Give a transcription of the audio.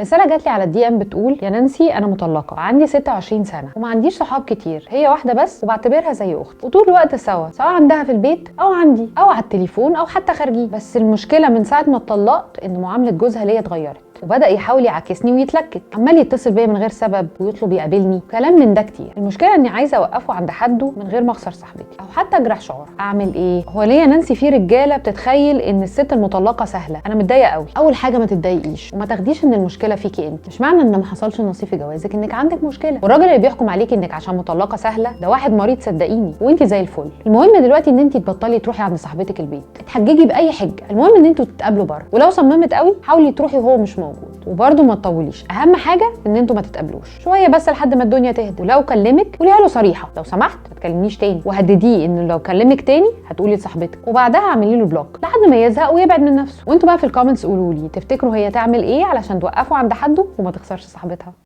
رسالة جات لي على ال DM بتقول: يا نانسي، انا مطلقه، عندي 26 سنه، وما عنديش صحاب كتير، هي واحدة بس وبعتبرها زي اختي، وطول الوقت سوا، سواء عندها في البيت او عندي او على التليفون او حتى خارجين. بس المشكلة من ساعة ما اتطلقت ان معاملة جوزها ليا اتغيرت، وبدا يحاول يعاكسني ويتلكك، عمال يتصل بيا من غير سبب ويطلب يقابلني، كلام من ده كتير. المشكلة اني عايزه اوقفه عند حده من غير ما اخسر صاحبتي او حتى اجرح شعورها. اعمل ايه؟ هو ليه يا نانسي في رجاله بتتخيل ان الست المطلقة سهله؟ انا متضايقة قوي. اول حاجه، ما تتضايقيش وما تاخديش ان المشكلة فيكي انت. مش معنى ان ما حصلش نصيب في جوازك انك عندك مشكله. والراجل اللي بيحكم عليكي انك عشان مطلقه سهله، ده واحد مريض صدقيني، وانت زي الفل. المهم دلوقتي ان انت تبطلي تروحي عند صاحبتك البيت، اتحججي باي حجه، المهم ان انتوا تتقابلوا بره. ولو صممت قوي، حاولي تروحي وهو مش موجود، وبرده ما تطوليش. اهم حاجة ان انتوا ما تتقابلوش شوية بس لحد ما الدنيا تهدى. ولو كلمك، قوليها له صريحه: لو سمحت ما تكلمنيش تاني، وهدديه انه لو كلمك تاني هتقولي لصاحبتك، وبعدها اعملي له block لحد ما يزهق ويبعد من نفسه. وانتوا بقى في ال comments قولوا لي، تفتكروا هي تعمل ايه علشان توقفه عند حده وما تخسرش صاحبتها؟